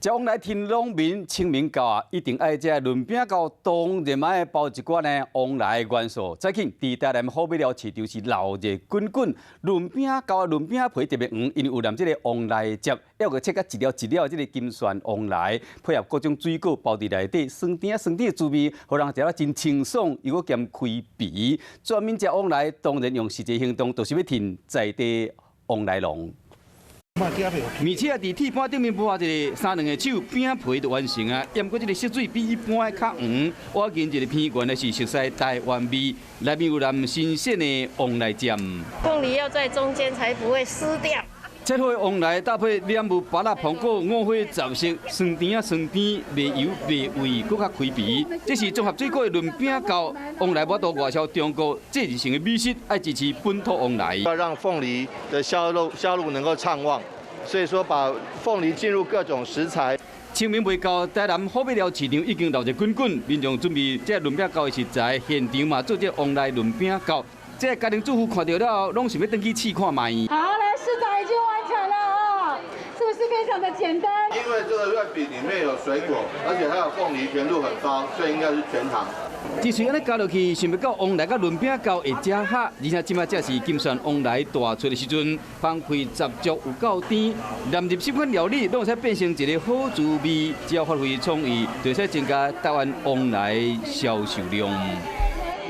食旺來天農民清明到啊，一定愛食潤餅糕，當然嘛愛包一寡呢旺來元素。早起佇台南好味料市場是鬧熱滾滾，潤餅糕、潤餅皮特別黃，因為有淋這个旺來汁，猶閣切甲一粒一粒這个金萱旺來，配合各種水果包佇內底，酸甜酸甜的滋味，予人食了真清爽，又閣兼開脾。專門食旺來，當然用實際行動，就是欲挺在地旺來農。麵車佇鐵板頂面鋪一个三兩个手，餅皮就完成啊。毋過這个色水比一般的較黃，我見這个片原來是熟悉台灣味，內面有淋新鮮的旺來醬。鳳梨要在中間才不會濕掉。切好的旺來搭配蓮霧、芭樂、蘋果，五花十色，酸甜啊酸甜，袂油袂味，閣較開脾。這是綜合水果的潤餅糕，旺來無法度外銷中國，這是成個美食，愛支持本土旺來。要讓鳳梨的銷路能夠暢旺，所以說把鳳梨進入各種食材。清明未到，台南好味料市場已經鬧熱滾滾，民眾準備這潤餅糕的食材，現場嘛做這旺來潤餅糕。這家庭主婦看著了後，攏想欲轉去試看覓。好，來，市長已經完成了啊，是不是非常的簡單？因為這個月餅裡面有水果，而且還有鳳梨，甜度很高，所以應該是全糖。一喙按呢咬落去，想袂到旺來佮潤餅糕會遮合，而且這擺正是金萱旺來大出的時陣，香氣十足，有夠甜，淋入什款料理，攏會使變成一个好滋味。只要發揮創意，就會使增加台灣旺來銷售量。